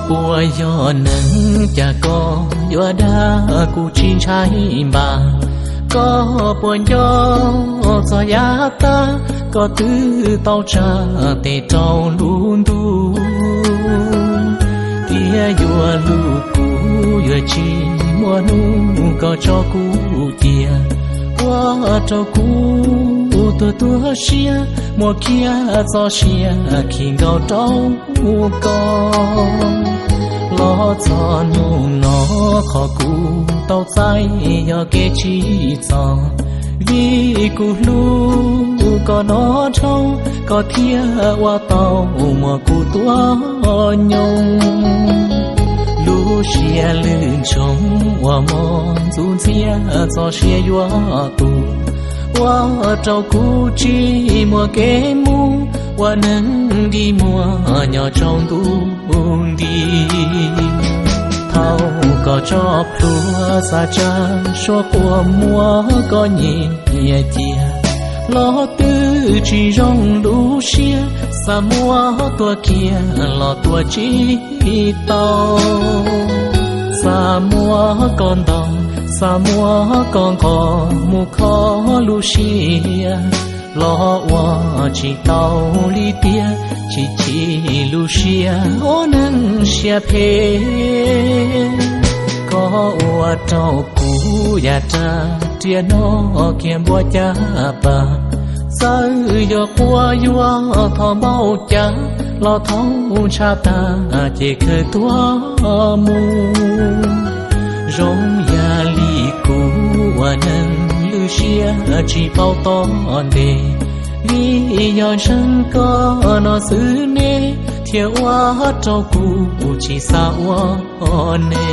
Puas yog neeg cas koj yuav dag kuv tsis ntshai npam? Koj puas nco txog yav tag koj twb tau tsa tes rau lub ntuj? Thiab yuav hlub kuv yuav tsis muaj hnub koj tso kuv cia, ua rau kuv tuag tuag siab, muaj kiag txoj sia khi nkaus rau koj. Los txog hnub no qhov kuv tau txais yog kev tsim txom, vim kuv hlub koj noj dhau, koj thiaj ua tau muab kuv tua nyoog. Lub siab lwj ntsoov uas mob ntxuv ntxiag txoj sia yuav tu, ua rau kuv tsis muaj kev mus, ua neeg dig muag nyob tsaus ntuj nti. Thaum koj tso plhuav xa tsa suab quas muag koj nyiam cia, los twb tsis zoo lub siab, xa muab tua kiag los tua tsis tau. Xa muab koj ntaus, xa muab koj nqos mus kho lub siab, los ua tsis tau li tiag, tsis chim lub siab ua neeg siab phem. Koj ua rau kuv yam raj riam no kiag npuab caj pas, txawm yog quas yuav thov npaum cas los thaub ntshav tag ces khaws tuag mus. Zoo yam li kuv ua neeg lwj siab tsis paub tom ntej, vim yog ntseeg koj no xwb ne, thiaj ua rau kuv tsis xav ua ne.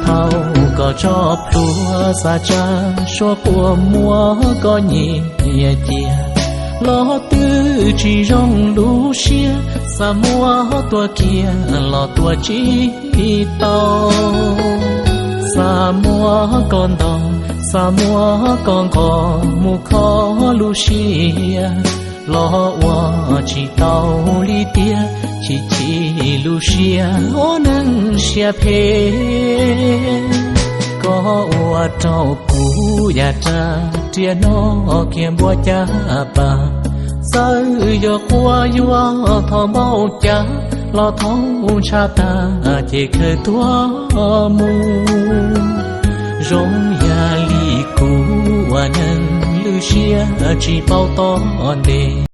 Thaum koj tso plhuav xa tsa suab quas muag koj nyiam cia, los twb tsis zoo lub siab, xa muab tua kiag los tua tsis tau. Xa muab koj ntaus, xa muab koj nqos mus kho lub siab, los ua tsis tau li tiag, tsis chim lub siab ua neeg siab phem. Koj ua rau kuv yam raj riam no kiag npuab caj pas, txawm yog quas yuav thov npaum cas los thaub ntshav tag ces khaws tuag mus. Zoo yam li kuv ua neeg lwj siab tsis paub tom ntej,